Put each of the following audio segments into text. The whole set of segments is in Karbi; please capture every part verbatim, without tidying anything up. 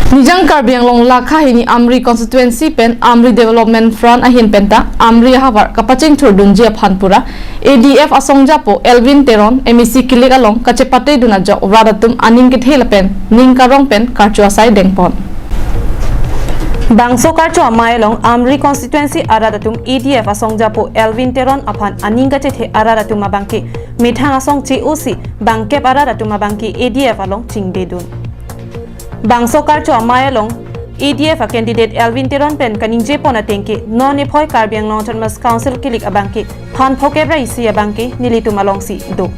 Nijang Karbi Anglong lakha hini Amri constituency pen Amri Development Front ahin penta Amri ahavar kapachingthurdunji aphan pura A D F asongjapo Elwin Teron M A C kilik along kachepatedun ajok rat atum aning kethe lapen ning karong pen karcho asai dengpon. Bangso karcho amei along Amri constituency arat atum A D F asongjapo Elwin Teron aphan aning kachethe arat atum abangke methang asong che-osi bangkep arat atum abangke A D F along chingdedun. Bangso karcho amei along A D F a candidate Elwin Teron pen kaningjepon atengke non ephoi Karbi Anglong Autonomous Council kilik abangke phan phokep ra isi abangke nelitum alongsi do.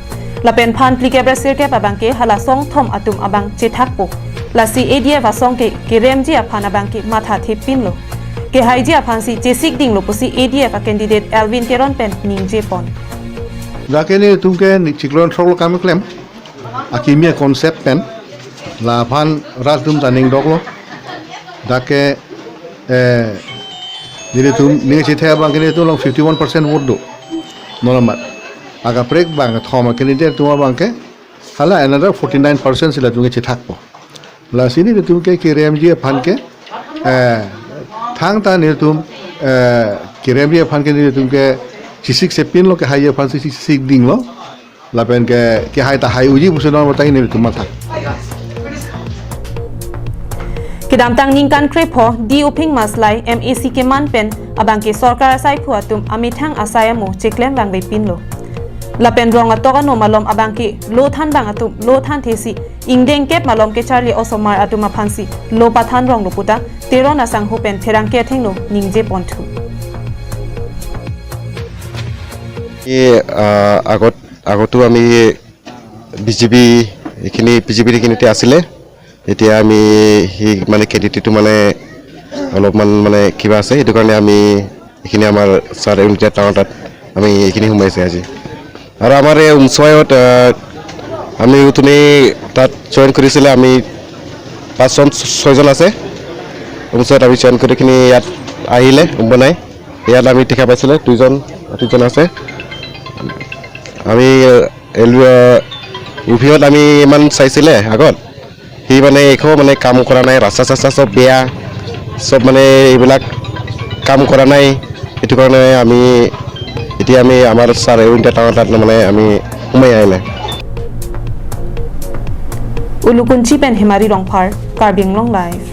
Lapen phan phlikep ra sirkep abangke hala songthom atum abang chethakpo. Lasi A D F asong ke keremji aphan abangke matha thepinlo. Kehaiji aphansi chesikdinglo pusi A D F a candidate Elwin Teron pen ningjepon. Dak ke nelitum ke ni chiklon throklo kam keklem. Akimi a-concept pen. Laphan rat atum ta ning doklo. Dak ke, eh, nelitum ning chethe abangke nelitum along fifty-one percent vote do. Non amat. Akaprek bangkethom a-candidate atum abangke hala another forty-nine percent si latum ke chethakpo. Lasi nelitum ke keremji aphan ke, eh, thangta nelitum, eh, keremji aphan ke nelitum ke chesik sepinlo, kehaiji aphansi chesikdinglo. Lapen ke, kehai ta hai-uji pusi non batang nelitum matha. Kedamtang ningkan krepho D Uphing Maslai M A C keman pen abangke sorkar asaiphu atum amethang asai amo cheklem vangvepinlo. Lapen rong atok ano malom abangke lo thanbang atum lo thanthesi ingdeng kep malom kecharli osomar atum aphansi lo pathan ronglo puta Teron asangho pen pherangke athengno ningjeponthu. এই, আহ, আগত আগতো আমি বিজেপি এইখিনি বিজেপিৰ এইখিনিতে আছিলে। এতিয়া আমি সেই মানে কেণ্ডিডেটটো মানে অলপমান মানে কিবা আছে, সেইটো কাৰণে আমি এইখিনি আমাৰ ছাৰ ইউনিটেড টাউনৰ তাত আমি এইখিনি সোমাইছে আজি। আৰু আমাৰ এই উমচুৱাইত, আহ, আমি উঠনি তাত জইন কৰিছিলে, আমি পাঁচজন ছয়জন আছে। উমচুৱাইত আমি জইন কৰি কিনি ইয়াত আহিলে উমবনাই ইয়াত আমি দেখা পাইছিলে দুইজন, দুইজন আছে। আমি এল-, ইউ পি অত আমি ইমান চাইছিলে আগত, সি মানে একো মানে কাম কৰা নাই, ৰাস্তা চাস্তা চব বেয়া, চব মানে এইবিলাক কাম কৰা নাই। সেইটো কাৰণে আমি এতিয়া আমি আমাৰ ছাৰ ইউনিটেড টাউনৰ তাত মানে আমি সোমাই আহিলে। Ulukunchi pen Hemari Rongphar, Karbi Anglong Live.